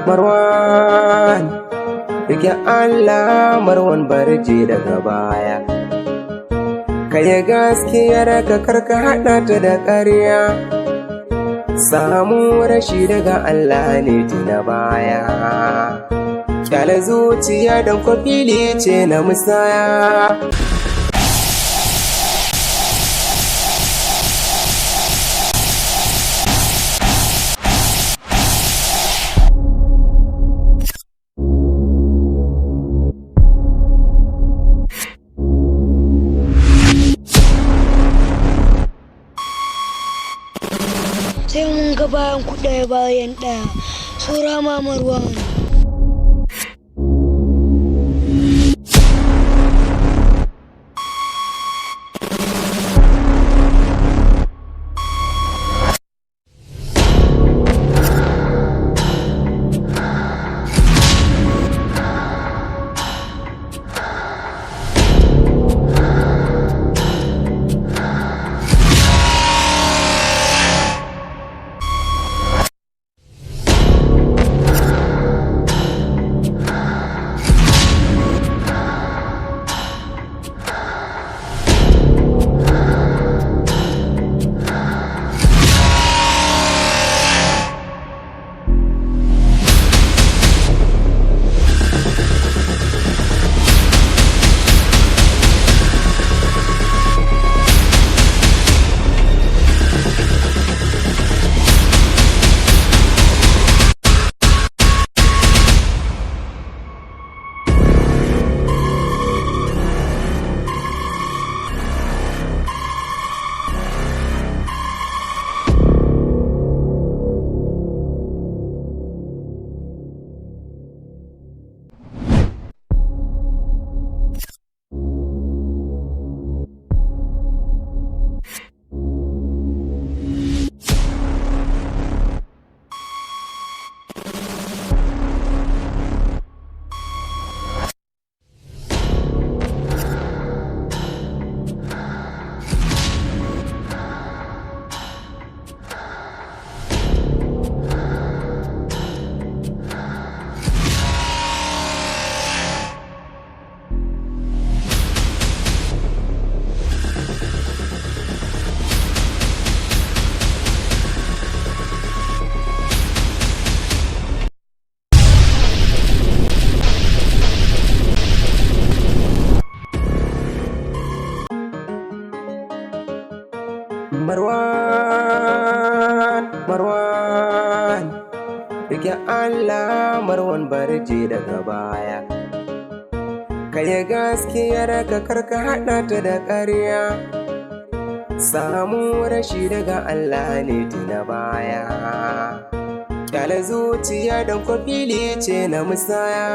Marwan rike Allah Marwan barje daga baya kai gaskiyar ka karka hada ta da ƙarya samu rashi daga Allah ne tuna baya kyale zuciya don kwafili ce na musaya. Sai mun ga bayan ku ɗaya bayan ɗaya, saura ma Marwan. Marwan rike Allah Marwan barje daga baya kai gaskiyar ka karka hada ta da ƙarya samu rashi daga Allah ne tuna baya kyale zuciya don kwafili ce na musaya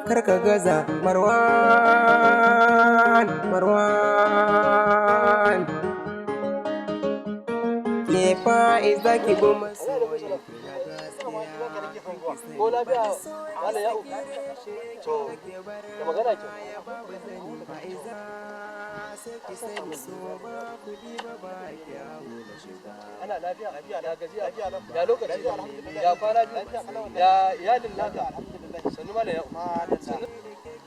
karka gaza Marwan ke fa'iza ki bu masoyi ko lafiya wala ya'u to da magana ke ana lafiya da gajiya ya lokaci ya fara ya iyalin naka sannu mala ya'u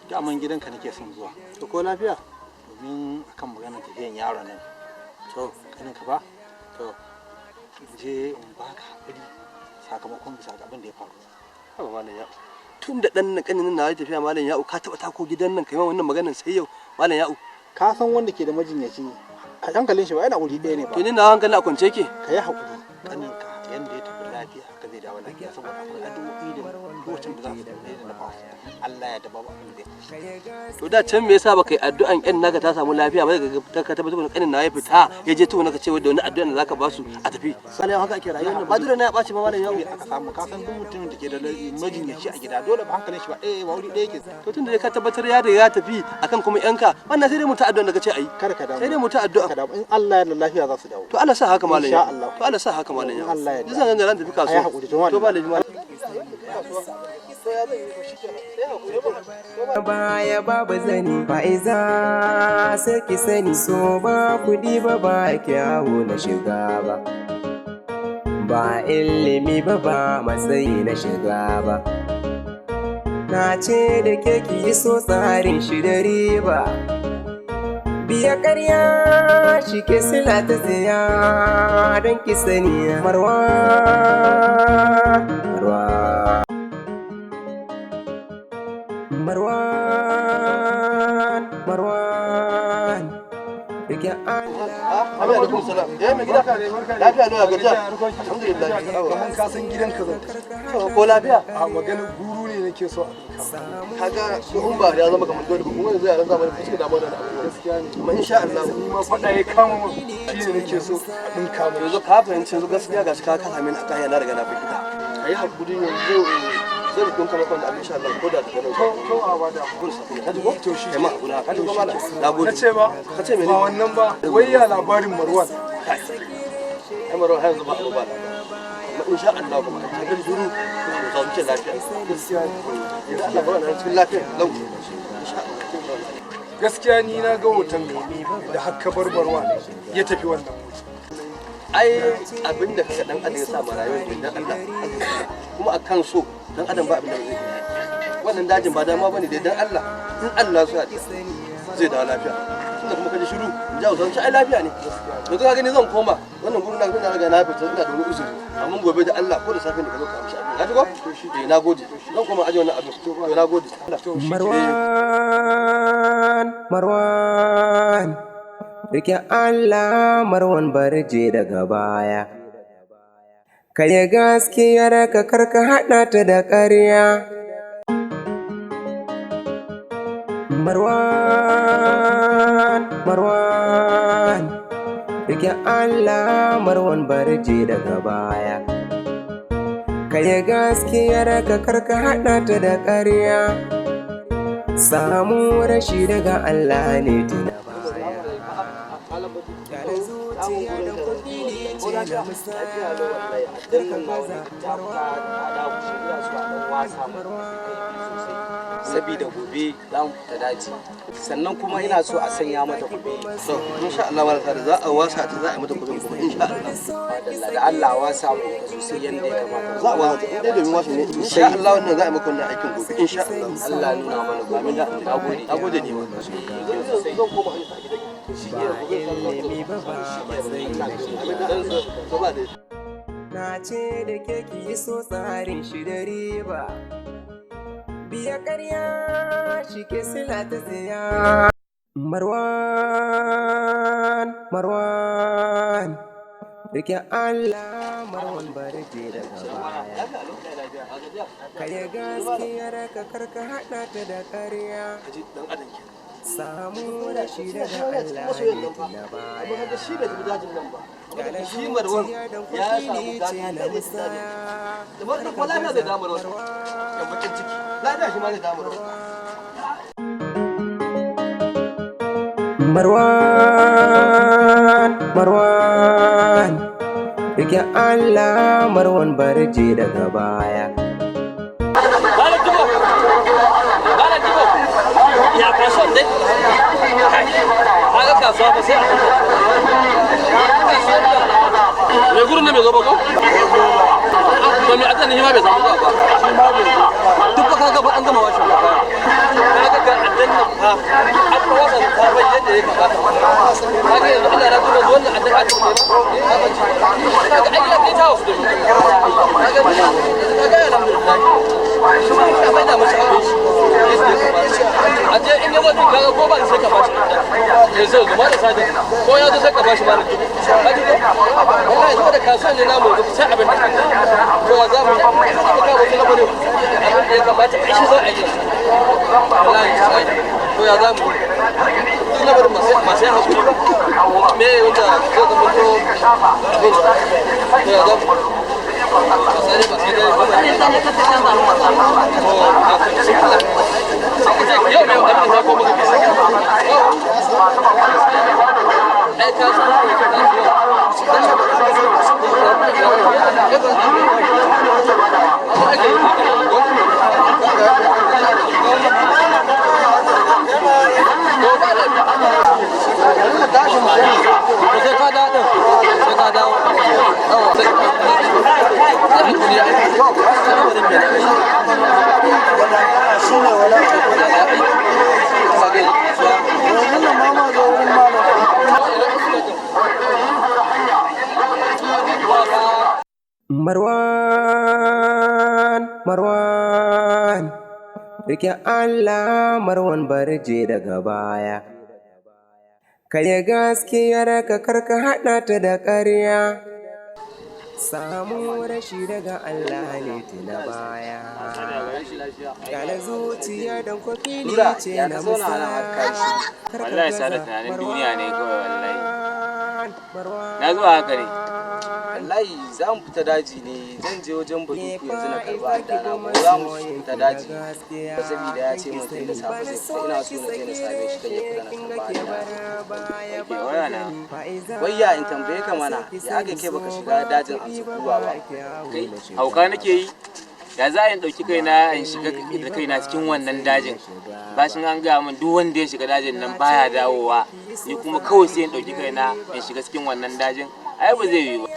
daman gidanka nake son zuwa to ko lafiya domin akan magana tafiyan yaron nan to kanin ka ba to je in baka hakuri sakamakon bisa ga abin da ya faru haba malam ya'u tun da dan na kanin na tafiya malam ya'u ka taba tako gidan nan kai wannan maganar sai yau malam ya'u ka san wanda ke da majinyaci a hankalin shi ba yana wuri ɗaya ne ba to ni na hankali a kwance yake kai hakuri kanin ka yanda ya tafi lafiya haka zai dawo lafiya saboda akwai addu'o'i da lokacin da za su tafi da na ba Allah ya daba abin da to da can me yasa baka yi addu'an ƴan naka ta samu lafiya ba ka tabbatar da kanin na ya fita ya je tuwa naka ce wanda wani addu'an da zaka ba su a tafi sai haka ake rayuwa ba dole na ya baci ba malam yau aka samu ka san duk mutumin da ke da majinyaci a gida dole ba hankalin shi ba ba wuri ɗaya yake to tunda ka tabbatar ya riga ya tafi akan kuma ƴanka wannan sai dai mu ta addu'an da kace ayi kar ka damu sai dai mu ta addu'a in Allah ya lafiya za su dawo to Allah sa haka malam yau to Allah sa haka malam yau Allah ya zan ga ran tafi kasuwa to ba lafiya baya babu zani fa'iza sai ki sani so ba kudi ba kyawu na shiga ba ba ilimi ba matsayi na shiga ba. Na ce da ke ki yi so tsarin shi da riba, biya ƙarya shi ke sila ta tsaya don ki sani. Marwan rike Allah. Alaikum salam. Mai gida lafiya ne a gajiya. Alhamdulillah. Kaman ka san gidanka zan Ko lafiya? a maganin guru ne nake so a Kaga in ba ya zama kamar dole ba kuma yanzu yaran zamani fuske da mana abu gaskiya ne. Kuma insha Allah ni ma faɗa ya kama mun shi ne nake so a ɗinka mu. yanzu ka fahimci yanzu gaskiya gashi ka kasa min aka yana riga na fi gida. Kai hakuri yanzu zai rikon kana kwanda abin insha Allah ko da daga nan. To a bada Kun sa ka ji ko? to shi Kai ma hakuri ka ji ko mala. Nagode. ka ce ba Ka ce mene? ba wannan ba wai ya labarin Marwan Ai maro har yanzu ba abu ba. Amma insha Allah kuma ta ga duru ku samu cin lafiya. gaskiya Idan Allah ba wannan cikin lafiya lau. Insha Allah. gaskiya ni na ga hoton ka da hakka bar Marwan ya tafi wannan wuri. Ai abinda kaga dan adam ya sa ma rayuwar dan Allah kuma akan so dan adam ba abinda ba zai yi. Wannan dajin ba dama bane dai dan Allah in Allah so ya zai dawo lafiya. Tunda kuma kaji shiru in ji Hausa ai lafiya ne. Yanzu ka gani zan koma wannan gurin na riga na fita ina da wani uzuri amma gobe da Allah ko da safe ne ka zo ka amshi abin. Ka ji ko? Nagode. Zan koma aje wannan abin. To nagode. Marwan rike Allah. Marwan barje daga baya, ka yi gaskiyar ka karka haɗa ta da ƙarya. Marwan rike Allah. Marwan barje daga baya, ka yi gaskiyar ka karka haɗa ta da ƙarya. Samu rashi daga Allah ne tuna baya. Gyara zuciya da kuɗi ne ce da musaya. Sabida gobe za mu fita daji, sannan kuma ina so a sanya mata gobe. So insha Allah wala ta za a wasa ta za a yi mata kudin kuma insha Allah. Da Allah wasa mu sosai yanda ya kamata. Za a wasa ta dai domin wasu ne insha Allah wannan za a yi maka wannan aikin gobe insha Allah. Allah nuna mana gobe. Amin da nagode. Nagode ne ma. Zan koma hanyar gida. Na ce da ke ki yi so tsarin shi da riba, biya ƙarya shi ke sila ta tsaya. Marwan rike Allah. Marwan barje daga baya, ka yi gaskiyar ka karka haɗa ta da ƙarya. Samu rashi daga Allah ne tuna baya. Shi Marwan ya samu gata da musaya. Da barka ko lafiya zai damu Marwan. Yan bakin ciki. Lafiya shi ma zai damu Marwan rike Allah. Marwan barje daga baya. Ya kasuwan dai? Kaga kasuwa fa sai a me gurin da mai zo ba ko? To me azan hima bai samu zuwa ba. Duk ba kaga ba an gama washe ba. Kaga ga addan nan fa an ba wasa ta bai yadda ya kamata. Kaga yanzu Allah ya tuba wannan addan a cikin ba ba ci. Kaga ai ya kai ta wasu da mu. Kaga alhamdulillah. Shi ma ka bai da mashi abin shi. Aje in yawa duk kaga ko ba sai ka bashi ya zo gaba da sadin ko ya zo sai ka bashi mara dubu kaji ko wallahi saboda kasuwan ne namu da sai abin da ko ya zamu ka wasu na bane abin da ya kamata a shi za a yi wallahi sai ko ya zamu duk na bari masu yin hakuri me wanda zai zama to abin ko ya zamu yau mai abin da ko muka kisa ai ka san sai ka dawo Marwan, rike Allah Marwan barje daga baya. Kai gaskiyar ka karka haɗa ta da ƙarya. Samu rashi daga Allah ne tuna baya. Yana zuciya don kwafili ce na musaya. Wallahi sada tunanin duniya ne kawai wallahi. Na zuwa haka ne. Wallahi za mu fita daji ne, zan je wajen baduku yanzu na karba adana ko za mu fita daji. Saboda ya ce mun tun da safe zai fita, ina so na je na same shi dan ya fita na karba adana. Ke waya na. Wayya in tambaye ka mana, ya aka kai baka shiga dajin amsa kuwa ba. Kai hauka nake yi. Ya za in ɗauki kaina in shiga da kaina cikin wannan dajin. Bashin an gaya min duk wanda ya shiga dajin nan baya dawowa. Ni kuma kawai sai in ɗauki kaina in shiga cikin wannan dajin. Ai ba zai yi ba.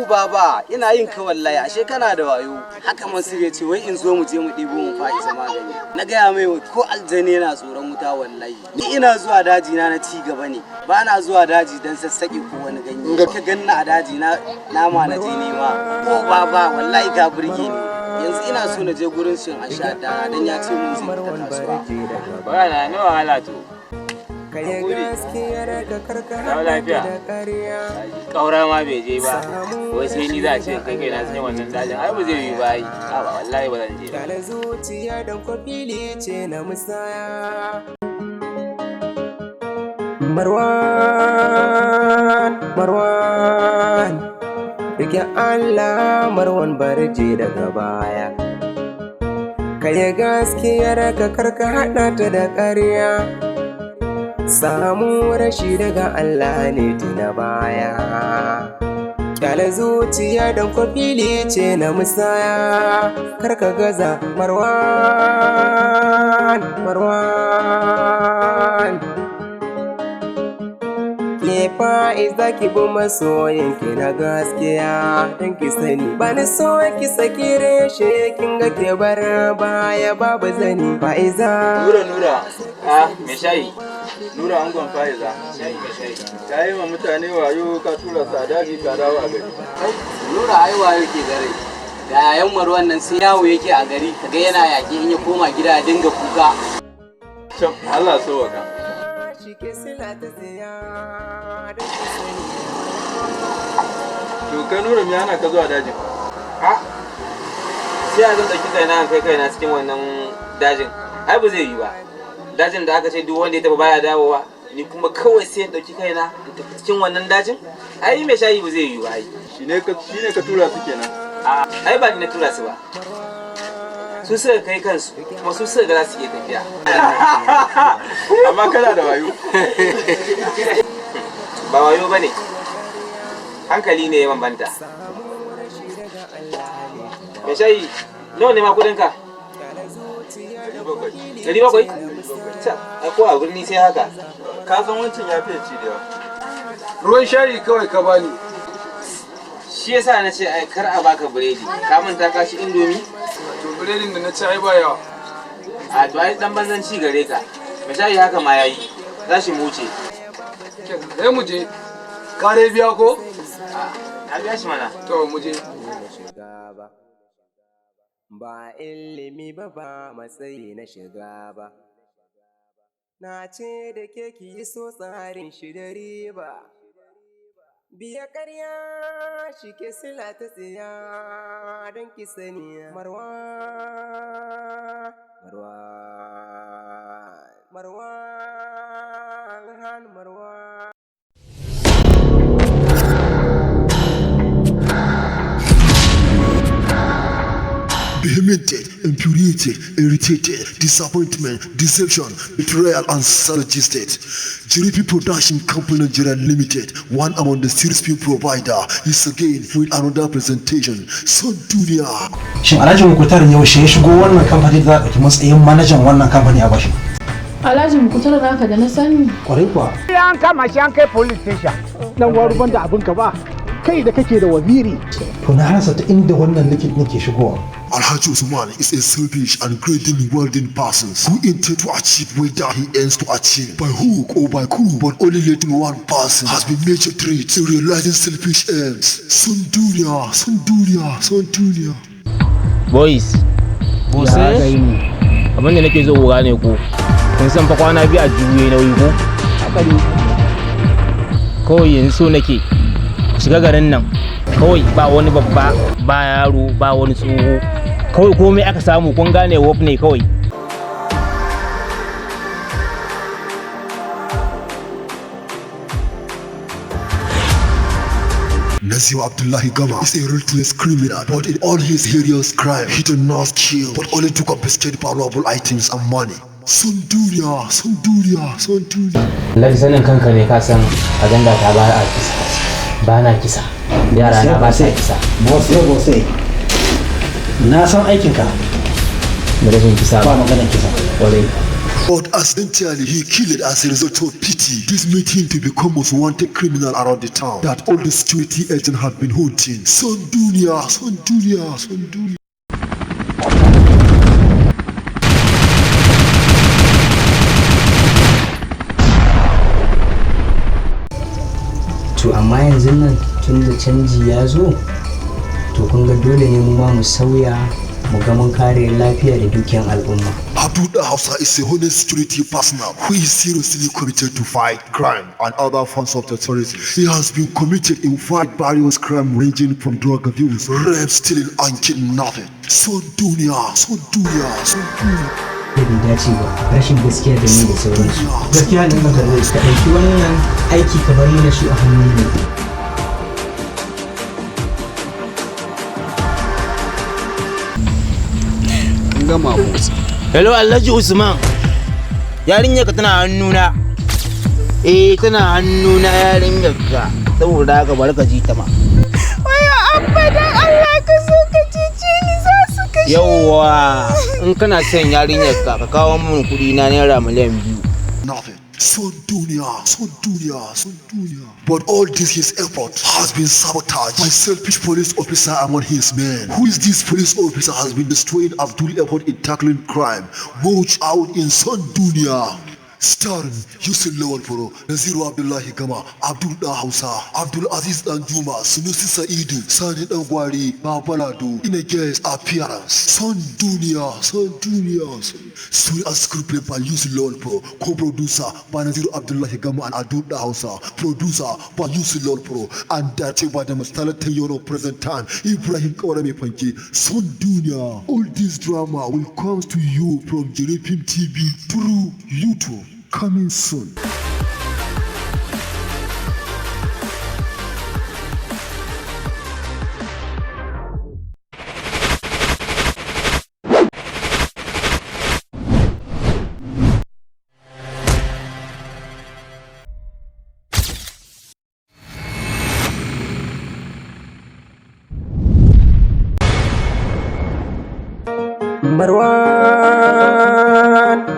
Baba, ina yin ka wallahi, ashe kana da wayo. Haka Mansur ya ce wai in zo mu je mu ɗibo mu fa'iza magani. Na gaya mai ko aljani yana tsoron wuta wallahi. Ni ina zuwa daji na ci gaba ne. Ba na zuwa daji dan sassaƙe ko wani ganye. Ka ganna a daji na nama na je nema. Ko baba wallahi ka burge ni. Yanzu ina so na je gurin shin an sha dana dan ya ce mun zai fita kasuwa. Ba na nawa wahala to. Kai gaskiyar ka karka Dawo haɗa lafiya. ta da ƙarya. Kaura ma bai je ba. Wai sai ni za a ce kai kaina cikin wannan dajin. Ai ba zai yi ba ai. A ba wallahi ba zan je ba. Yana zuciya don kwafili ce na musaya. Marwan, rike Allah Marwan barje daga baya. Kai gaskiyar ka karka haɗa ta da ƙarya. Samu rashi daga Allah ne tuna baya. Yana zuciya don kwafili ce na musaya. Karka gaza Marwan. Ke fa'iza ki bi masoyinki na gaskiya don ki sani. Ba ni so ki saki reshe kin ga ke bar baya babu zani. Fa'iza. Nura. Ah, me shayi. Nura angon fa'iza. Ka yi wa mutane wayo ka tura su a daji ka dawo a gari. Nura ai wayo ke gare. Da yayan Marwan nan sai yawo yake a gari, kaga yana yaƙi in ya koma gida ya dinga kuka. Can Allah so waka. To ka Nura me hana ka zuwa dajin? Ha? Sai a zan ɗauki kaina an kai kaina cikin wannan dajin. Ai ba zai yi ba. Dajin da aka ce duk wanda ya tafi baya dawowa. Ni kuma kawai sai in ɗauki kaina in tafi cikin wannan dajin. Ai mai shayi ba zai yi ba ai. Shi ne ka tura su kenan. Ai ba ni na tura su ba. Su suka kai kansu kuma su suka ga za su iya tafiya. Amma kana da wayo. Ba wayo ba ne. Hankali ne ya bambanta. Mai shayi, nawa ne ma kudinka? 700? Ko a birni sai haka. Ka san wancan ya fiye ci da yawa. Ruwan shayi kawai ka bani. Shi yasa na ce ai kar a baka biredi. Ka manta ka ci indomi? To biredin da na ci ai ba yawa. A to ai dan banzan ci gare ka. Mai shayi haka ma yayi. Za shi mu wuce. Sai mu je. Ka dai biya ko? A biya shi mana. To mu je. Ba ilimi ba matsayi na shiga ba. Na ce da ke ki yi so tsarin shi da riba. Biya ƙarya shi ke sila ta tsiya don ki sani. Marwan. Vehemented, infuriated, irritated, disappointment, deception, betrayal, and strategy state. JDP Production Company Nigeria Limited, one among the serious film provider, is again with another presentation. Son Duniya. Shin Alhaji Mukutar yaushe ya shigo wannan kamfani da za a ɗauki matsayin manajan wannan kamfani a bashi? Alhaji Mukutar naka da na sani. Kwarai kuwa. An kama shi an kai police station. Dan gwaru banda abin ka ba. kai da kake da waziri. To na rasa ta inda wannan likit nake shigowa. Alhaji Usman is a selfish and greedy worldly person who intends to achieve whether he ends to achieve by hook or by crook, but only letting one person has been major trait in realizing selfish ends. Son duniya, son duniya, son duniya. Boys, abin da nake zo gane ko kun san fa kwana biyu a juye nauyi ko kawai yanzu so nake ku shiga garin nan kawai ba wani babba ba yaro ba wani tsoho kawai komai aka samu kun gane wop ne kawai. Nazir Abdullahi Gama is a ruthless criminal, but in all his heinous crime, he did not kill, but only to confiscate valuable items and money. Son duniya, son duniya, son duniya. Ladi sanin kanka ne ka san agenda ta ba a kisa, ba na kisa, yara na ba sa kisa. Bose, na san aikinka. Da rashin kisa ba maganar kisa. But accidentally he killed as a result of pity. This made him to become most wanted criminal around the town that all the security agents had been hunting. Son duniya, son duniya, son duniya. To amma yanzu nan tun da canji ya zo, to kun ga dole ne mu ma mu sauya mu ga mun kare lafiya da dukiyar al'umma. Abdul Hausa is a honest security personnel who is seriously committed to fight crime and other forms of terrorism. He has been committed in fight various crimes ranging from drug abuse, rape, stealing and kidnapping. Son duniya, son duniya, son duniya. Da bai dace ba, rashin gaskiya da ni da sauransu. Gaskiya ne maka zai ka ɗauki wannan aiki kamar mana shi a hannu ne. Gama motsi. Hello Alhaji Usman. Yarinyar ka tana hannuna. Tana hannuna yarinyar ka. Saboda haka bari ka ji ta ma. Waya abba dan Allah ka so ka cece ni za su kashe. Yawwa, in kana son yarinyar ka ka kawo min kuɗi na naira miliyan 2. Nothing. Son duniya, son duniya, son duniya. But all this his effort has been sabotaged by selfish police officer among his men. Who is this police officer has been destroying Abdul effort in tackling crime. Watch out in Son duniya. Starring Yusuf Lawal Furo, Naziru Abdullahi Gama, Abdul Da Hausa, Abdul Aziz Danjuma, Sunusi Sa'idu, Sani Dangwari, Babalado, in a guest appearance. Son duniya, son duniya. Story and scripted by Yusuf Lawal Furo, co-producer by Naziru Abdullahi Gama and Abdul Da Hausa, producer by Yusuf Lawal Furo, and directed by the most talented Euro present time, Ibrahim Kawarami Panki. Son duniya. All this drama will come to you from Jerepim TV through YouTube. Coming soon.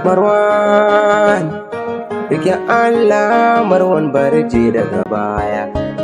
Marwan, rike Allah Marwan barje daga baya.